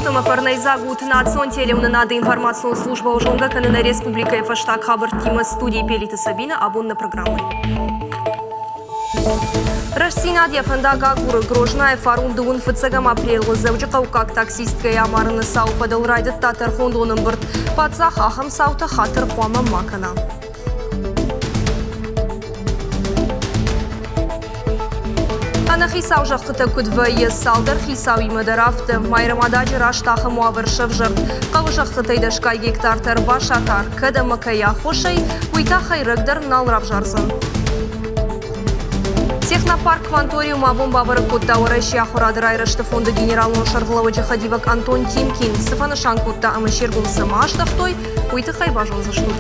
Сусут ӕмӕ фӕрнӕйдзаг ут национ телеуынынады информацион службӕ зонгӕ кӕны нӕ республикӕйы фӕстаг хабӕрттимӕ студийы Пелиты Сабина абон нӕ программӕйы. Рӕстдзинад йӕ фӕндаг агуры. Грознайы фарон дыууын фыццӕгӕм апрелы дзӕуджыхъӕуккаг таксисткӕйы амарыны цауы фӕдыл райдыдта тӕрхондон ӕмбырд. Паддзах ахӕм цаутӕ хатыр хъуамӕ ма кӕна. Ӕнӕхицау зӕххытӕ куыд вӕййы, цалдӕр хицауимӕ дӕр афтӕ. Майрӕмададжы раст ахӕм уавӕр сӕвзӕрд. Хъӕуы зӕххытӕй дӕсгай гектартӕ ӕрбасатар, кӕд ӕмӕ кӕй аххосӕй, уый та хӕйрӕг дӕр нал равзардзӕн. Технопарк Кванториум абон бабӕрӕг кодта Уӕрӕсейы ахуырады райрӕзты фонды генералон сӕргълӕууӕджы хӕдивӕг Антон Тимкин. Цы фӕнысан кодта ӕмӕ се ргом цӕмӕ аздӕхтой, уый тыххӕй базондзыстут.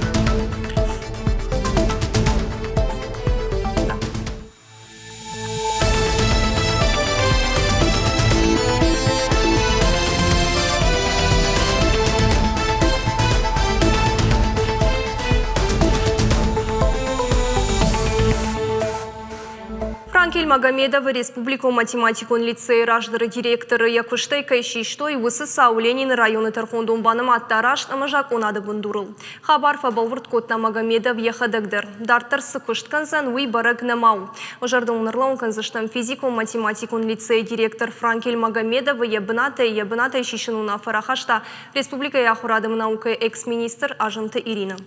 Франкель Магомедовы республикон математикон лицейы раздӕры директоры йӕ куыстӕй кӕй систой, уыцы цау Ленины районы тӕрхондон банымадта раст ӕмӕ закъонады бындурыл. Хабар фӕбӕлвырд кодта Магомедов йӕхӕдӕг дӕр. Дарддӕр цы куыст кӕндзӕн, уый бӕрӕг нӕма у. Уӕ зӕрдыл ӕрлӕууын кӕндзыстӕм физикон-математикон лицейы директор Франкель Магомедовы йӕ бынатӕй йӕ бынатӕй сисын уынаффӕ рахаста республикӕйы ахуырады ӕмӕ наукӕйы экс-министр Азымты Иринӕ.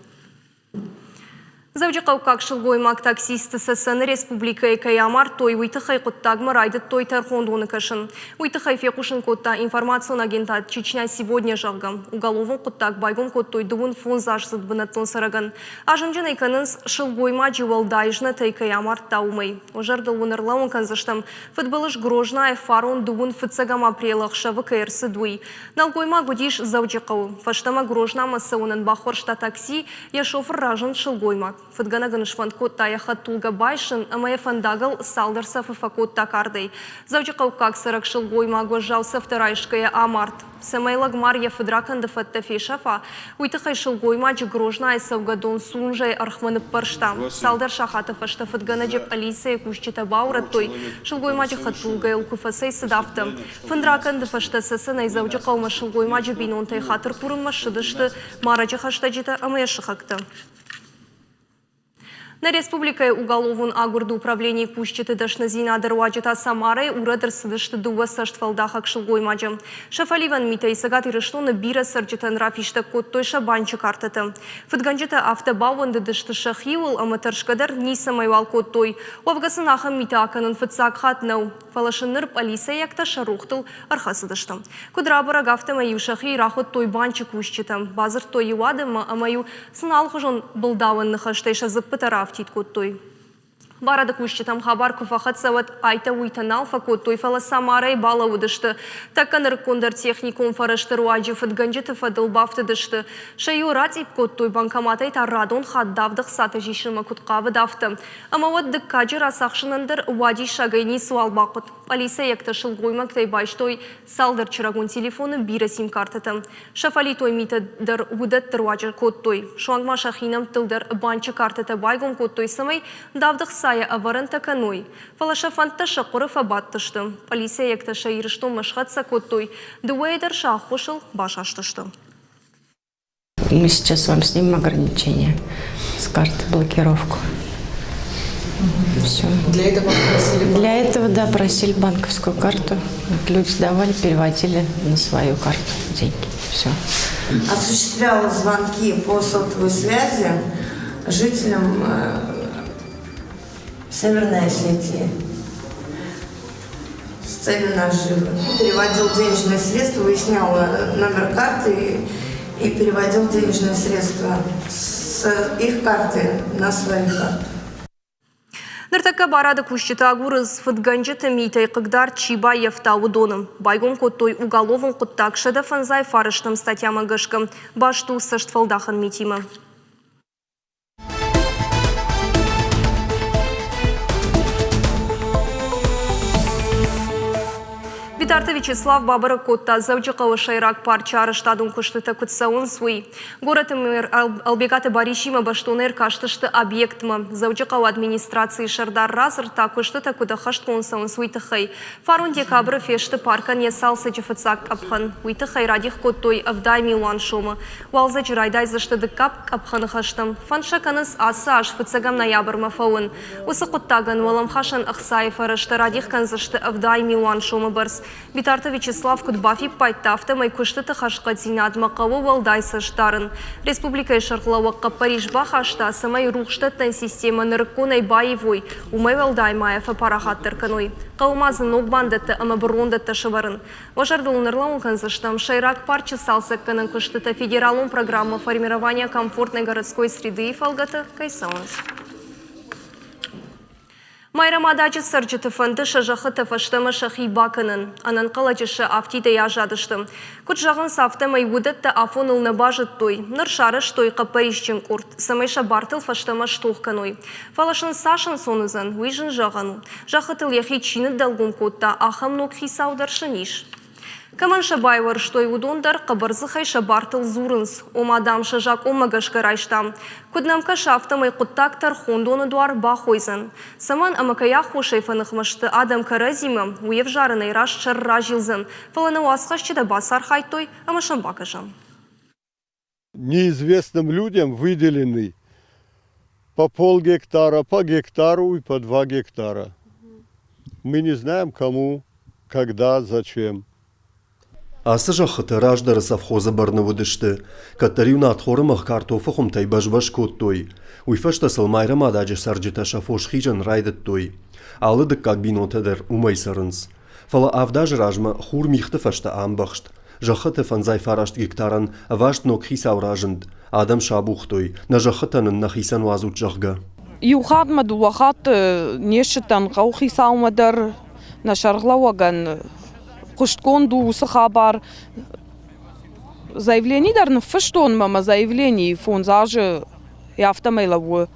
Дзӕуджыхъӕуккаг сылгоймаг таксисты Цӕцӕны республикӕйы кӕй амардтой, уый тыххӕй хъуыддагмӕ райдыдтой тӕрхондоны кӕсын. Уый тыххӕй фехъусын кодта информацион агентад «Чечня сегодня», зӕгъгӕ. Уголовон хъуыддаг байгом кодтой дыууын фондзаздзыд бынӕттон цӕрӕгӕн. Азымджын ӕй кӕнынц, сылгоймаджы уӕлдай знӕтӕй кӕй амардта, уымӕй. Уӕ зӕрдыл уын ӕрлӕууын кӕндзыстӕм, фыдбылыз Грознайы фарон дыууын фыццӕгӕм апрелы ӕхсӕвы кӕй ӕрцыд, уый. Нӕлгоймаг уыдис Дзӕуджыхъӕуы. Фӕстӕмӕ Грознамӕ цӕуынӕн баххуырста такси, йӕ шофыр разынд сылгоймаг. Фыдгӕнӕг ын сфӕнд кодта йӕ хӕдтулгӕ байсын ӕмӕ йӕ фӕндагыл цалдӕр цӕфы фӕкодта кардӕй. Дзӕуджыхъӕуккаг цӕрӕг сылгоймаг уӕззау цӕфтӕ райсгӕйӕ амард. Цӕмӕй лӕгмар йӕ фыдракӕнды фӕдтӕ фесӕфа, уый тыххӕй сылгоймаджы Грознайы цӕугӕдон Сунжӕйы ӕрхмӕ ныппӕрста. Цалдӕр сахаты фӕстӕ фыдгӕнӕджы пъӕлицӕйы кусджытӕ баурӕдтой, сылгоймаджы хӕдтулгӕйыл куы фӕцӕйцыд, афтӕ. Фындракӕнды фӕстӕ Цӕцӕнӕй Дзӕуджыхъӕумӕ сылгоймаджы бинонтӕй хатыр курынмӕ ссыдысты марӕджы хӕстӕджытӕ ӕмӕ йӕ сыхӕгтӕ. Нӕ республикӕйы уголовон агуырды управленийы кусджыты дӕсныдзинады руаджы та Самарайы урӕд ӕрцыдысты дыууӕ цӕстфӕлдахӕг сылгоймаджы. Сӕ фӕливӕн митӕй Цӕгат Ирыстоны бирӕ цӕрджытӕн рафистӕг кодтой сӕ банчы картӕтӕ. Фыдгӕнджытӕ афтӕ баууӕндыдысты сӕхиуыл ӕмӕ тӕрсгӕ дӕр ницӕмӕйуал кодтой. Уӕвгӕ сын ахӕм митӕ акӕнын фыццаг хатт нӕу. Фӕлӕ сын ныр пъӕлицӕйӕгтӕ сӕ рохтыл ӕрхӕцыдысты. Куыд рабӕрӕг, афтӕмӕй-иу сӕхи рахуыдтой банчы кусджытӕ, бадзырдтой-иу адӕммӕ ӕмӕ-иу сын алыхуызон былдауӕн ныхӕстӕй сӕ дзыппытӕ раафтид кодтой. Барады кусджытӕм хабар куы фӕхӕццӕ, уӕд айтӕ-уыйтӕ нал фӕкодтой, фӕлӕ Самарӕйы балӕууыдысты. Тӕккӕ нырыккондӕр техникон фӕрӕзты руаджы фыдгӕнджыты фӕдыл бафтыдысты. Сӕ иуы рацъипп кодтой, банкоматӕй та радон хатт давд ӕхцатӕ сисынмӕ куыд хъавыд, афтӕ. Ӕмӕ уӕд дыккаджы рацахсынӕн дӕр уадиссагӕй ницыуал бахъуыд. Пъӕлицӕйӕгтӕ сылгоймӕгтӕй байстой цалдӕр чырагон телефоны бирӕ сим-картӕтӕ. Сӕ фӕлитой митӕ дӕр уыдӕтты руаджы кодтой. Суанг ма сӕхи нӕмттыл дӕр банчы картӕтӕ байгом кодтой, цӕмӕй давд ӕхцайӕ ӕвӕрӕнтӕ кӕной. Фӕлӕ сӕ фӕндтӕ сӕ хъуыры фӕбадтысты. Пъӕлицӕйӕгтӕ сӕ Ирыстонмӕ схӕццӕ кодтой, дыууӕйы дӕр сӕ аххосыл басастысты. Мы сейчас вам снимем ограничение с карты, блокировку. Все. Для этого просили? Для этого, да, просили банковскую карту. Вот люди сдавали, переводили на свою карту деньги. Все. Осуществляла звонки по сотовой связи жителям Северной Осетии с целью наживы. Переводил денежные средства, выяснял номер карты и переводил денежные средства с их карты на свою карту. Ныртӕккӕ барады кусджытӕ агурынц, фыдгӕнджыты митӕй хъыгдард чи баййӕфта, уыдоны. Байгом кодтой уголовон хъуыддаг 105 фарстӕм статьямӕ гӕсгӕ. Баст у цӕстфӕлдахӕн митимӕ. Битарты Вячеслав бабӕрӕг кодта Дзӕуджыхъӕуы сӕйраг парчы арӕзтадон куыстытӕ куыд цӕуынц, уый. Горӕты мэр Ӕлбегаты Барисимӕ бӕстонӕй ӕркастысты объектмӕ. Дзӕуджыхъӕуы администрацийы сӕрдар радзырдта, куыстытӕ куыд ӕххӕстгонд цӕуынц, уый тыххӕй. Фарон декабры фесты паркӕн йӕ цалцӕджы фыццаг къӕпхӕн. Уый тыххӕй радих кодтой 70 милуан сомы. Уалдзӕджы райдайдзысты дыккаг къӕпхӕны хӕстӕ. Фӕнд сӕ кӕнынц ацы аз фыццӕгӕм ноябрмӕ фӕуын. Уыцы хъуыддагӕн уӕлӕмхасӕн ӕхцайы фӕрӕзтӕ радих кӕндзысты 70 милуан сомы бӕрц. Битарты Вячеслав куыд бафиппайдта, афтӕмӕй куыстыты хӕрзхъӕддзинадмӕ хъӕуы уӕлдай цӕст дарын. Республикӕйы сӕргълӕууӕг хъӕппӕрис бахаста, цӕмӕй рухсдӕттӕн системӕ нырыкконӕй баивой, уымӕй уӕлдай ма йӕ фӕпарахатдӕр кӕной. Хъӕуы ма дзы ног бандӕттӕ ӕмӕ бырондӕттӕ сӕвӕрын. Уӕ зӕрдыл ын ӕрлӕууын кӕндзыстӕм, сӕйраг парчы цалцӕггӕнӕн куыстытӕ федералон программӕ «Формирование комфортной городской среды»-йы фӕлгӕты кӕй цӕуынц. Майрӕмададжы цӕрджыты фӕнды сӕ зӕххытӕ фӕстӕмӕ сӕхи бакӕнын. Ӕнӕнхъӕлӕджы сӕ афтидӕй аззадысты. Куыд зӕгъынц, афтӕмӕй уыдӕттӕ афоныл нӕ базыдтой. Ныр сарӕзтой хъӕппӕрисджын къорд, цӕмӕй сӕ бартыл фӕстӕмӕ стох кӕной. Фӕлӕ сын цас ӕнцон уыдзӕн, уый зын зӕгъӕн у. Зӕххытыл йӕхи чи ныддӕлгом кодта, ахӕм ног хицау дӕр сын ис. Кӕмӕн сӕ байуӕрстой, уыдон дӕр хъӕбӕрдзыхӕй сӕ бартыл дзурынц, ома, дам, сӕ закъонмӕ гӕсгӕ райстам. Куыд нӕм кӕсы, афтӕмӕй хъуыддаг тӕрхондоны дуар бахойдзӕн. Цӕмӕн ӕмӕ кӕй аххосӕй фӕныхмӕ сты адӕм кӕрӕдзимӕ, уый ӕвзарынӕй раст сӕр разилдзӕн, фӕлӕ нӕ уацхӕсджытӕ бацархайдтой ӕмӕ сӕм бакӕсӕм. Неизвестным людям выделены по полгектара, по гектару и по 2 гектара. Мы не знаем, кому, когда, зачем. Ацы зӕххытӕ раздӕры совхозы бӕрны уыдысты, кӕддӕр-иу нартхоры мах картофы хуымтӕй бӕз-бӕз кодтой. Уый фӕстӕ сыл Майрӕмададжы цӕрджытӕ сӕ фос хизын райдыдтой. Алы дыккаг бинонтӕ дӕр уымӕй цӕрынц. Фӕлӕ 7 азы размӕ хур мигъты фӕстӕ амбӕхст. Зӕххыты 59 гектарӕн ӕваст ног хицау разынд. Адӕм сабухтой, нӕ зӕххытӕ нын нӕхицӕн уадзут, зӕгъгӕ. Иу хатт ма дыууӕ хатты не ссыдтӕн хъӕуыхицаумӕ дӕр, нӕ сӕргълӕууӕгӕн хъуыстгонд у уыцы хабар. Заявлени дӕр ныффыстон мӕ мӕ заявлени 5 азы афтӕмӕй лӕууы.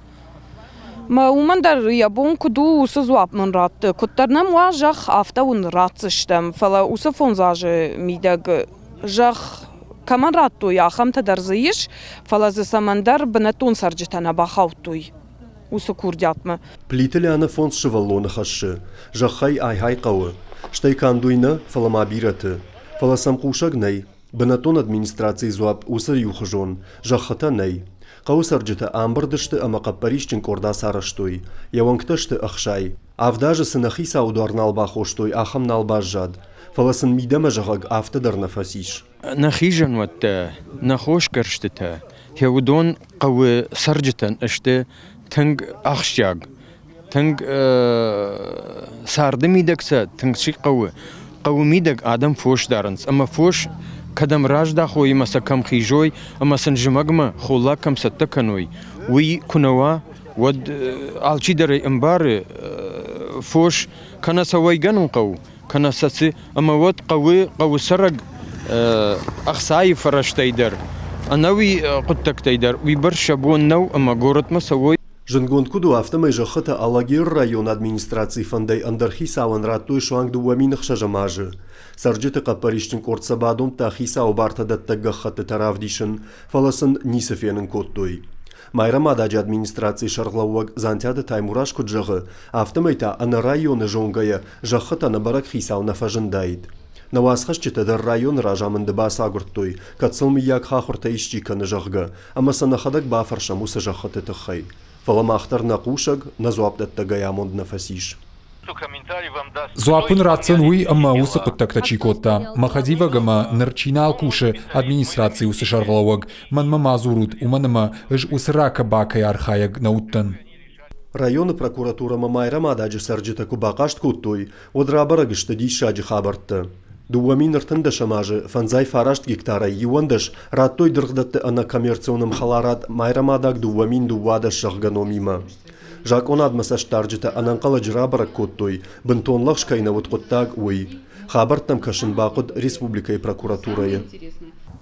Мӕ уымӕн дӕр йӕ бон куыд у, уыцы дзуапп мын ратты. Куыддӕр нӕм уа зӕхх, афтӕ уын ратдзыстӕм. Фӕлӕ уыцы 5 азы мидӕг зӕхх кӕмӕн радтой, ахӕмтӕ дӕр дзы ис, фӕлӕ дзы цӕмӕндӕр бынӕттон цӕрджытӕ нӕ бахаудтой уыцы курдиатмӕ. Плиты Лианӕ фондз сывӕллоны хӕссы. Зӕххӕй ай-гьай хъӕуы. Стӕй канд уый нӕ, фӕлӕ ма бирӕты. Фӕлӕ сӕм хъусӕг нӕй. Бынӕттон администрацийы дзуапп уыцы иухуызон, зӕххытӕ нӕй. Хъӕуы цӕрджытӕ амбырд сты ӕмӕ хъӕппӕрисджын къорд ацарӕзтой. Йӕ уӕнгтӕ сты 60. 7 азы цы нӕ хицауы дуар нал бахостой, ахӕм нал баззад. Фӕлӕ сын мидӕмӕ зӕгъӕг афтӕ дӕр нӕ фӕцис. Нӕ хизӕнуӕттӕ, нӕ хосгӕрстытӕ, уыдон хъӕуы цӕрджытӕн сты тынг ахсджиаг, тынг царды мидӕг сӕ тынг чи хъӕуы. Хъӕуы мидӕг адӕм фос дарынц ӕмӕ фос кӕдӕм раздахой ӕмӕ сӕ кӕм хизой ӕмӕ сын зымӕгмӕ холлаг кӕм цӕттӕ кӕной, уый куы нӕ уа, уӕд алчидӕр ӕй ӕмбары, фос кӕнӕ сӕ уӕйгӕнын хъӕуы, кӕнӕ сӕ цы, ӕмӕ уӕд хъӕуы, хъӕуы цӕрӕг ӕхцайы фӕрӕзтӕй дӕр, ӕнӕуи хъуыддӕгтӕй дӕр уыйбӕрц сӕ бон нӕу ӕмӕ горӕтмӕ цӕуой. Зындгонд куыд у, афтӕмӕй зӕххытӕ Алагиры районы администрацийы фӕндӕй ӕндӕр хицауӕн радтой суанг 2006-ӕм азы. Цӕрджыты хъӕппӕрисджын къорд сӕ бадомдта хицауы бартӕ дӕттӕг гӕххӕттытӕ равдисын, фӕлӕ сын ницы фенын кодтой. Майрӕмададжы администрацийы сӕргълӕууӕг Дзантиаты Таймураз куыд зӕгъы, афтӕмӕй та ӕнӕ районы зонгӕйӕ зӕххытӕ ӕнӕбӕрӕг хицау нӕ фӕзындаид. Нӕ уацхӕсджытӕ дӕр районы разамынды бацагуырдтой, кӕд сыл мыййаг хахуыртӕ исчи кӕны, зӕгъгӕ, ӕмӕ сӕ нӕхӕдӕг бафӕрсӕм уыцы зӕххыты тыххӕй. Фӕлӕ мах дӕр нӕ хъусӕг, нӕ дзуапдӕттӕгӕй амонд нӕ фӕцис. Дзуапп ын ратдзӕн уый, ӕмӕ уыцы хъуыддӕгтӕ чи кодта, мӕ хӕдивӕг ӕмӕ ныр чи нал кусы, администрацийы уыцы сӕргълӕууӕг, мӕнмӕ ма дзурут, уымӕн ӕмӕ ӕз уыцы ракӕ-бакӕйы архайӕг нӕ уыдтӕн. Районы прокуратурӕмӕ Майрӕмададжы цӕрджытӕ куы бахъаст кодтой, уӕд рабӕрӕг сты диссаджы хабӕрттӕ. 2013 азы 59 гектарӕй 11 радтой дыргъдӕтты ӕнӕкоммерцион ӕмхӕларад Майрӕмадаг 2012 зӕгъгӕ номимӕ. Закъонадмӕ цӕстдарджытӕ ӕнӕнхъӕлӕджы рабӕрӕг кодтой, бынтон лӕгъз кӕй нӕ уыд хъуыддаг, уый. Хабӕрттӕм кӕсын бахъуыд республикӕйы прокуратурӕйы.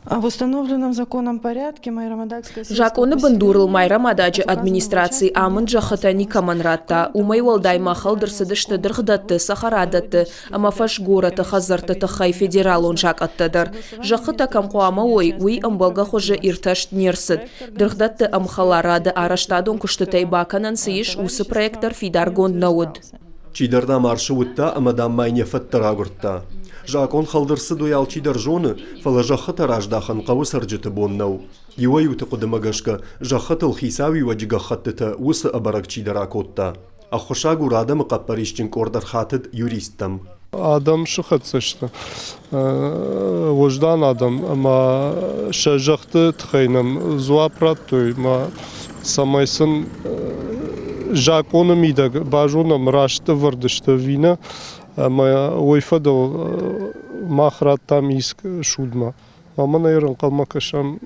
В установленном законом порядке Майрамадагская Закъоны бындурыл Майрӕмададжы администраци амынд зӕххытӕ никӕмӕн радта. Уымӕй уӕлдай ма хӕлд ӕрцыдысты дыргъдӕтты, цӕхӕрадӕтты ӕмӕ фӕсгорӕты хӕдзӕртты тыххӕй федералон закъӕттӕ дӕр. Зӕххытӕ кӕм хъуамӕ уой, уый ӕмбӕлгӕ хуызы иртӕст не рцыд. Дыргъдӕтты ӕмхӕларады арӕзтадон куыстытӕй бакӕнӕн цы ис, уыцы проект дӕр фидаргонд нӕ уыд. Чидӕр, дам, арсы уыдта ӕмӕ, дам, ма йын йӕ фӕд дӕр агуырдта. Закъон хӕлд ӕрцыд, уый алчидӕр зоны, фӕлӕ зӕххытӕ раздахын хъӕуы цӕрджыты бон нӕу. Иуӕй-иуты хъуыдымӕ гӕсгӕ, зӕххытыл хицауиуӕджы гӕххӕттытӕ уыцы ӕбӕрӕг чидӕр акодта. Ӕххуысагур адӕмы хъӕппӕрисджын къорд ӕрхатыд юристтӕм. Адӕм схӕццӕ сты, уӕздан адӕм ӕмӕ сӕ зӕххыты тыххӕй нӕм дзуапп радтой, ӕмӕ цӕмӕй сын закъоны мидӕг базонӕм раст ӕвӕрд сты ӕви нӕ, ӕмӕ уый фӕдыл мах радтам иск судмӕ. Ӕмӕ нӕ ӕрӕнхъӕлмӕ кӕсӕм,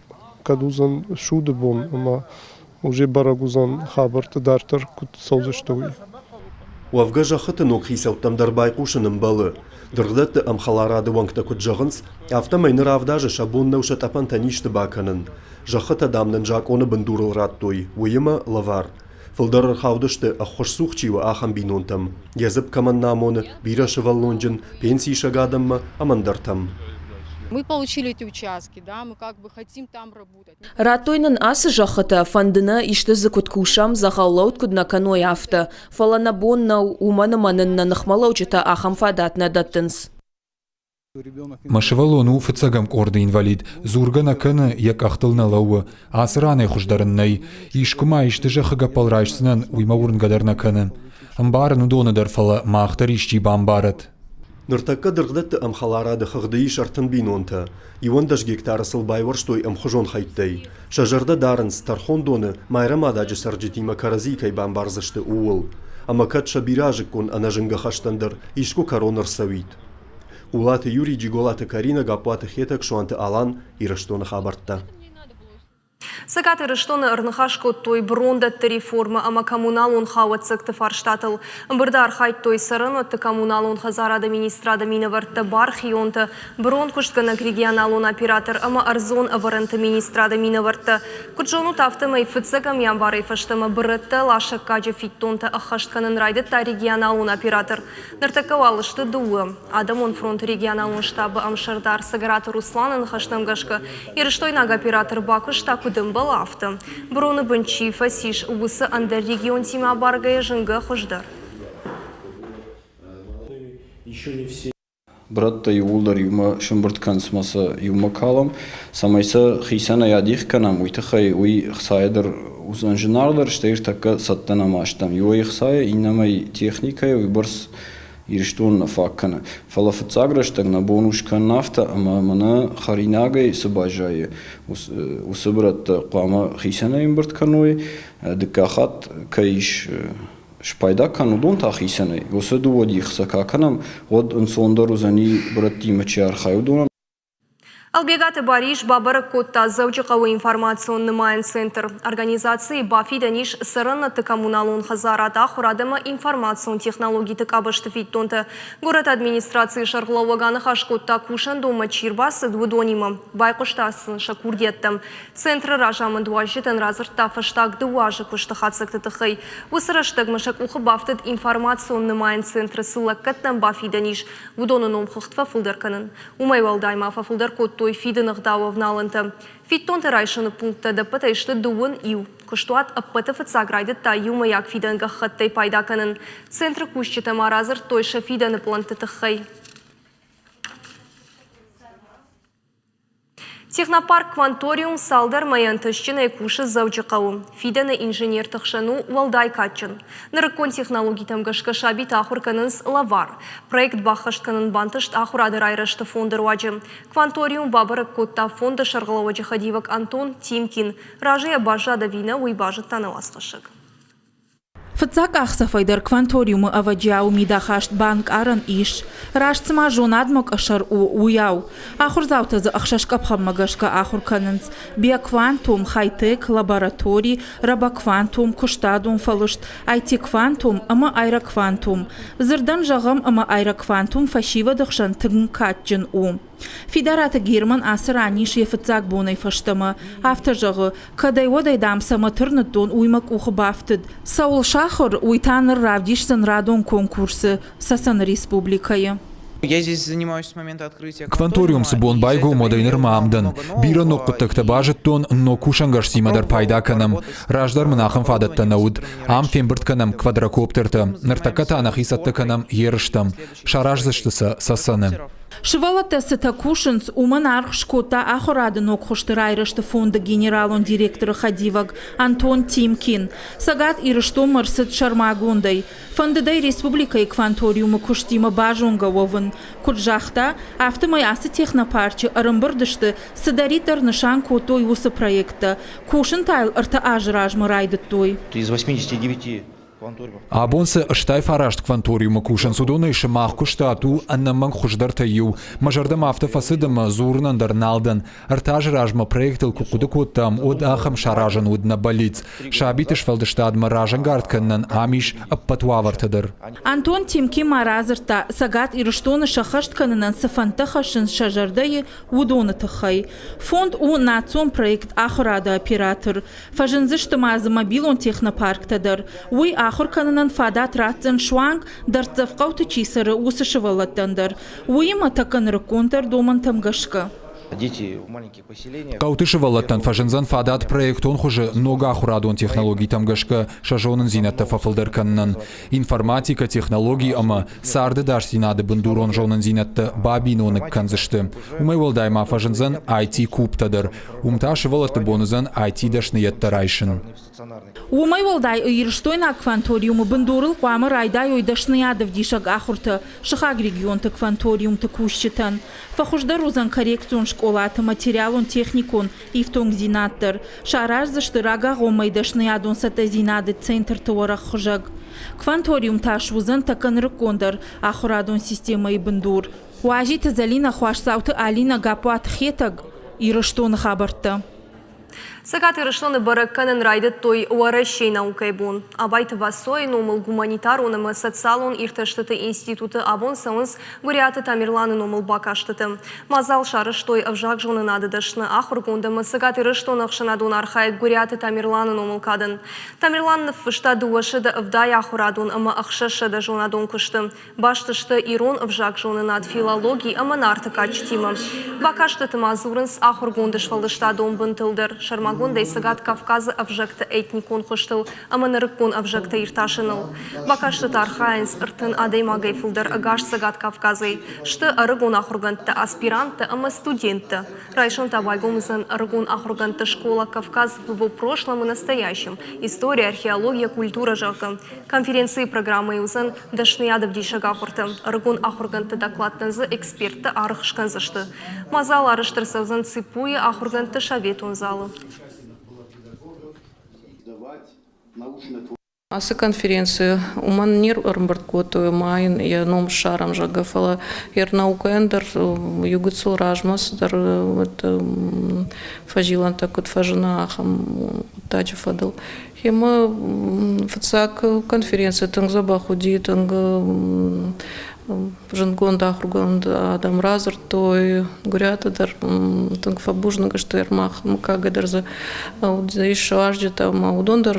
кӕд уыдзӕн суды бон ӕмӕ уже бӕрӕг уыдзӕн хабӕртты дарддӕр куыд цӕудзысты, уый. Уӕвгӕ зӕххыты ног хицӕуттӕм дӕр байхъусын ӕмбӕлы. Дыргъдӕтты ӕмхӕларады уӕнгтӕ куыд зӕгъынц, афтӕмӕй ныр авд азы сӕ бон нӕу сӕ тъӕпӕнтӕн исты бакӕнын. Зӕххытӕ, дам, нын закъоны бындурыл радтой, уыимӕ лӕвар. Фылдӕр ӕрхаудысты, ӕххуысцух чи у, ахӕм бинонтӕм, йӕ дзыпп кӕмӕн нӕ амоны, бирӕсывӕллонджын, пенсиисӕг адӕммӕ ӕмӕ ӕндӕртӕм. Мы получили эти участки, да, мы как бы хотим там работать. Радтой нын ацы зӕххытӕ, фӕнды нӕ исты дзы куыд кусӕм, дзӕгъӕллӕуд куыд нӕ кӕной, афтӕ. Фӕлӕ нӕ бон нӕу, уымӕн ӕмӕ нын нӕ ныхмӕлӕуджытӕ ахӕм фадат нӕ дӕттынц. Мӕ сывӕллон у фыццӕгӕм къорды инвалид, дзургӕ нӕ кӕны, йӕ къӕхтыл нӕ лӕууы. Ацы ранӕй хуыздӕр ын нӕй. Искуы ма исты зӕххы гӕппӕл райсдзынӕн, уый мӕ уырнгӕ дӕр нӕ кӕны. Ӕмбарын уыдоны дӕр, фӕлӕ мах дӕр исчи бамбарӕд. Ныртӕккӕ дыргъдӕтты ӕмхӕларады хыгъды ис 30 бинонтӕ. 11 гектары сыл байуӕрстой ӕмхуызон хӕйттӕй. Сӕ зӕрдӕ дарынц, тӕрхондоны Майрӕмададжы цӕрджытимӕ кӕрӕдзийы кӕй бамбардзысты, ууыл. Ӕмӕ кӕд сӕ бирӕазыккон ӕнӕзынгӕ хӕстӕн дӕр искуы кӕрон ӕрцӕуид. Хъулаты Юрий, Джиголаты Каринӕ, Гаппуаты Хетӕг, Суанты Алан, Ирыстоны хабӕрттӕ. Цӕгат Ирыстоны ӕрныхас кодтой брондӕтты реформӕ ӕмӕ коммуналон хауӕццӕгты фарстатыл. Ӕмбырды архайдтой цӕрӕнуӕтты коммуналон хӕдзарады министрады минӕвӕрттӕ, бархионтӕ, бронкуыстгӕнӕг регионалон оператор ӕмӕ ӕрдзон ӕвӕрӕнты министрады минӕвӕрттӕ. Куыд зонут, афтӕмӕй фыццӕгӕм январӕй фӕстӕмӕ бырӕттӕ ласӕггаджы фиддонтӕ ӕххӕст кӕнын райдыдта регионалон оператор. Ныртӕккӕ уал сты дыууӕ. Адӕмон фронты регионалон штабы ӕмсӕрдар Цӕгӕраты Русланы ныхӕстӕм гӕсгӕ, ирыстойнаг оператор бакуыста куыд ӕмбӕлы, афтӕ. Броны бын чи фӕцис, уыцы ӕндӕр регионтимӕ абаргӕйӕ зынгӕ хуыздӕр. Брӕттӕ иууылдӕр иумӕ сӕмбырд кӕнынц ӕмӕ сӕ иумӕ калӕм, цӕмӕй сӕ хицӕнӕй адих кӕнӕм, уый тыххӕй уый ӕхцайӕ дӕр уыдзӕн зынаргъдӕр, стӕй ӕртӕккӕ цӕттӕ нӕма стӕм. Иуӕй ӕхцайӕ, иннӕмӕй техникӕйӕ уыйбӕрц Ирыстон нӕ фаг кӕны. Фӕлӕ фыццаг рӕстӕг нӕ бон у скӕнын афтӕ, ӕмӕ мӕнӕ хӕринагӕй цы баззайы, уыцы брӕттӕ хъуамӕ хицӕнӕй ӕмбырд кӕной, дыккаг хатт кӕй ис спайда кӕн, уыдон та хицӕнӕй. Уыцы дыууӕ дих сӕ кӕ кӕнӕм, уӕд ӕнцондӕр уыдзӕни брӕттимӕ чи архайы, уыдонӕн. Ӕлбегаты Барис бабӕрӕг кодта Дзӕуджыхъӕуы информацион нымайӕн центр. Организацийы бафидӕн ис цӕрӕнуӕтты коммуналон хӕдзарад, ахуырад ӕмӕ информацион технологиты къабӕзты фиддонтӕ. Горӕты администрацийы сӕргълӕууӕг аныхас кодта кусӕндонмӕ чи рбацыд, уыдонимӕ. Байхъуыста сын сӕ курдиӕттӕм. Центры разамынд уазджытӕн радзырдта фӕстаг дыууӕ азы куысты хатдзӕгты тыххӕй. Уыцы рӕстӕгмӕ сӕ къухы бафтыд информацион нымайӕн центры цы лӕггӕдтӕм бафидӕн ис, уыдоны номхыгъд фӕфылдӕр кӕнын. Уымӕй уӕлдай ма фӕфылдӕр кодтой фидыны ӕгъдауы авналӕнтӕ. Фиддонтӕ райсыны пункттӕ ӕдӕппӕтӕй сты дыууын иу. Куыстуат ӕппӕты фыццаг райдыдта иумӕйаг фидӕн гӕххӕттӕй пайда кӕнын. Центры кусджытӕ ма радзырдтой сӕ фидӕны пълӕнтты тыххӕй. Технопарк «Кванториум» цалдӕр мӕйы ӕнтыстджынӕй кусы Дзӕуджыхъӕуы. Фидӕны инженерты хсӕн у уӕлдай кадджын. Нырыккон технологитӕм гӕсгӕ сабитӕ ахуыр кӕнынц лӕвар. Проект баххӕст кӕнын бантыст ахуырады райрӕзты фонды руаджы. «Кванториум» бабӕрӕг кодта фонды сӕргълӕууӕджы хӕдивӕг Антон Тимкин. Разыйӕ баззад ӕви нӕ, уый базыдта нӕ уацхӕссӕг. Фыццаг къахдзӕфӕй дӕр кванториумы ӕвӕджиауы мидахаст банкъарӕн ис. Раст цыма зонадмӕ къӕсӕр у, уыйау. Ахуырдзаутӕ дзы ӕхсӕз къӕпхӕнмӕ гӕсгӕ ахуыр кӕнынц. Биоквантум, хай-тек, лаборатори, робоквантум, куыстадон фӕлыст, IT-квантум ӕмӕ аэроквантум. Дзырдӕн зӕгъӕм, ӕмӕ аэроквантум фӕсивӕды хсӕн тынг кадджын у. Фидараты Герман ацы ран ис йӕ фыццаг бонӕй фӕстӕмӕ. Афтӕ зӕгъы, кӕдӕй-уӕдӕй, дам, цӕмӕ тырныдтон, уый мӕ къухы бафтыд. Цӕуыл сахуыр, уый та ныр равдисдзӕн радон конкурсы Цӕцӕны республикӕйы. Кванториум цы бон байгом, уӕдӕй нырмӕ ам дӕн. Бирӕ ног хъуыддӕгтӕ базыдтон, ног кусӕнгӕрзтимӕ дӕр пайда кӕнӕм. Раздӕр мын ахӕм фадӕттӕ нӕ уыд. Ам фембырд кӕнӕм квадрокоптертӕ. Ныртӕккӕ та нӕхи цӕттӕ кӕнӕм ерыстӕм. Сараздзысты сӕ Цӕцӕны. Сывӕллӕттӕ цытӕ кусынц, уымӕн аргъ скодта ахуырады ног хуызты райрӕзты фонды генералон директоры хӕдивӕг Антон Тимкин. Цӕгат Ирыстонмӕ рцыд сӕрмагондӕй. Фӕндыд ӕй республикӕйы кванториумы куыстимӕ базонгӕ уӕвын. Куыд загъта, афтӕмӕй ацы технопарчы ӕрӕмбырд сты, цыдӕриддӕр нысан кодтой, уыцы проекттӕ. Кусын та йыл ӕртӕ азы размӕ райдыдтой. Из 89 Абон цы 89 кванториумы кусынц, уыдонӕй сымах куыстат у ӕнӕмӕнг хуыздӕртӕй иу. Мӕ зӕрдӕмӕ афтӕ фӕцыд ӕмӕ дзурынӕн дӕр нал дӕн. Ӕртӕ азы размӕ проектыл куы хъуыды кодтам, уӕд ахӕм саразын уыд нӕ бӕллиц. Сабиты сфӕлдыстадмӕ разӕнгард кӕнынӕн ам ис ӕппӕт уавӕртӕ дӕр. Антон Тимки ма радзырдта, Цӕгат Ирыстоны сӕххӕст кӕнынӕн цы фӕндтӕ хӕссынц сӕ зӕрдӕйы, уыдоны тыххӕй. Фонд у национ проект Ахуырады оператор. Фӕзындзысты ма дзы мобилон технопарктӕ дӕр. Уый ахуыр кӕнынӕн фадат ратдзӕн суанг, дӕрддзӕф хъӕуты чи цӕры, уыцы сывӕллӕттӕн дӕр. Уыимӕ тӕккӕ нырыккондӕр домӕнтӕм гӕсгӕ. Хъӕуты сывӕллӕттӕн фӕзындзӕн фадат проектон хуызы ног ахуырадон технологитӕм гӕсгӕ сӕ зонындзинӕдтӕ фӕфылдӕр кӕнынӕн. Информатикӕ, технологи ӕмӕ царды дӕсдзинады бындурон зонындзинӕдтӕ бабиноныг кӕндзысты. Уымӕй уӕлдай ма фӕзындзӕн IT-кубтӕ дӕр. Уым та сывӕллӕтты бон уыдзӕн IT-дӕсныйӕдтӕ райсын. Уымӕй уӕлдай Ирыстойнаг кванториумы бындурыл хъуамӕ райдайой дӕсныйадӕвдисӕг ахуыртӕ сыхаг регионты кванториумты кусджытӕн. Фӕхуыздӕр уыдзӕн коррекцион скъолаты материалон-техникон ифтонгдзинад дӕр. Сараздзысты рагагъоммӕ дӕсныйадон цӕттӕдзинады центрты уӕрӕх хуызӕг. Кванториум та суыдзӕн тӕккӕ нырыккондӕр ахуырадон системӕйы бындур. Уазиты Зӕлинӕ, Хуасдзауты Алинӕ, Гаппуаты Хетӕг, Ирыстоны хабӕрттӕ. Цӕгат Ирыстоны бӕрӕг кӕнын райдыдтой Уӕрӕсейы наукӕйы бон. Абайты Васойы номыл гуманитарон ӕмӕ социалон иртӕстыты институты абон цӕуынц Гуыриаты Тамерланы номыл бакастыты. Мадзал сарӕзтой ӕвзагзонынады дӕсны ахуыргонд ӕмӕ Цӕгат Ирыстоны ӕхсӕнадон архайӕг Гуыриаты Тамерланы номыл кадӕн. Тамерлан ныффыста 270 ахуырадон ӕмӕ 600 зонадон куысты. Баст сты ирон ӕвзагзонынад, филологи ӕмӕ нарты кадджытимӕ. Бакастыты ма дзурынц ахуыргонды сфӕлдыстадон бынтыл дӕр, сӕрмагондӕй Цӕгат Кавказы ӕвзӕгты этникон хуызтыл ӕмӕ нырыккон ӕвзӕгтӕ иртасыныл. Бакастыты архайынц 30 адӕймагӕй фылдӕр ӕгас Цӕгат Кавказӕй. Сты ӕрыгон ахуыргӕндтӕ, аспиранттӕ ӕмӕ студенттӕ. Райсом та байгом уыдзӕн ӕрыгон ахуыргӕндты скъола «Кавказ в его прошлом и настоящем. История, археология, культура», зӕгъгӕ. Конференцийы программӕйы уыдзӕн дӕсныйадӕвдисӕг ахуыртӕ. Ӕрыгон ахуыргӕндты докладтӕн дзы эксперттӕ аргъ скӕндзысты. Мадзал арӕзт ӕрцӕудзӕн ЦИПУ-йы ахуыргӕндты советон залы. Ацы конференци уымӕн не рӕмбырд кодтой ӕмӕ йын йӕ ном ссарӕм, зӕгъгӕ, фӕлӕ йӕ наукӕйӕн дӕр иугыццыл размӕ цыдӕр фӕзилӕнтӕ куыд фӕзына, ахӕм хъуыддаджы фӕдыл. Гъемӕ фыццаг конференци тынг дзӕбӕх уыди, тынг зындгонд ахуыргонд адӕм радзырдтой, горӕты дӕр тынг фӕбузныг сты ӕрмах мыггагӕй дӕр дзы ис уазджытӕ ӕмӕ уыдон дӕр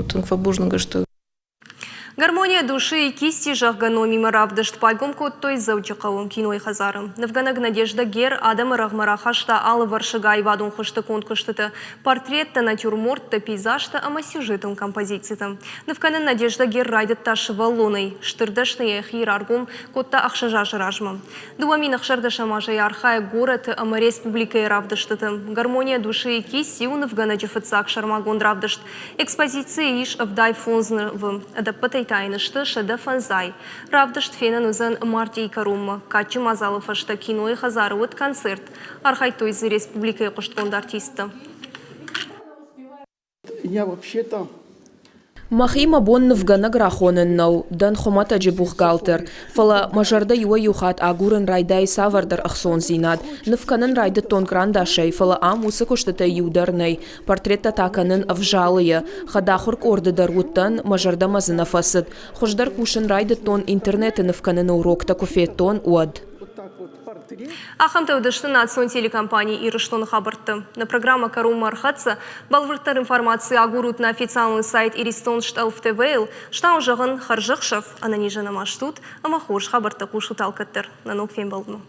тынг фӕбузныг сты. Гармония души и кисти, зӕгъгӕ, номимӕ равдыст байгом кодтой Дзӕуджыхъӕуы кинойы хӕдзары. Нывгӕнӕг Надежда Гер адӕмы рӕгъмӕ рахаста алывӕрсыг аивадон хуызты конд куыстыты, портреттӕ, натюрморттӕ, пейзажтӕ ӕмӕ сюжетон композицитӕ. Ныв кӕнын Надежда Гер райдыдта сывӕллонӕй, стыр дӕсныйӕ йӕхи раргом кодта ӕхсӕз азы размӕ. 2016 азӕй архайы горӕты ӕмӕ республикӕйы равдыстыты. Гармония души и кисти у нывгӕнӕджы фыццаг сӕрмагонд равдыст. Экспозицийы ис 75 нывы, ӕдӕппӕтӕй та йын сты 105. Равдыст фенӕн уыдзӕн мартъийы кӕронмӕ. Кадджын мадзалы фӕстӕ кинойы хӕдзары уыд концерт. Архайдтой дзы республикӕйы хъуыстгонд артисттӕ. Я вообще-то Мӕхи мӕ бон нывгӕнӕг рахонын нӕу, дӕн хуымӕтӕджы бухгалтер, фӕлӕ мӕ зӕрдӕ иуӕй-иу хатт агурын райдайы цавӕрдӕр ӕхцондзинад. Ныв кӕнын райдыдтон кърандасӕй, фӕлӕ ам уыцы куыстытӕй иу дӕр нӕй. Портреттӕ та кӕнын ӕвзалыйӕ. Хӕдахуыр къорды дӕр уыдтӕн, мӕ зӕрдӕмӕ дзы нӕ фӕцыд. Хуыздӕр кусын райдыдтон, интернеты ныв кӕныны уроктӕ куы федтон, уӕд. Ахӕмтӕ уыдысты национ телекомпани Ирыстоны хабӕртты. Нӕ программӕ кӕронмӕ ӕрхӕццӕ. Бӕлвырддӕр информаци агурут нӕ официалон сайт Иристон Стъӕлф ТВ-йыл. Стау зӕгъын, хӕрзӕхсӕв, ӕнӕнизӕн ӕмӕ стут, ӕмӕ хорз хабӕрттӕ хъусут алкӕддӕр. Нӕ ног фембӕлдмӕ.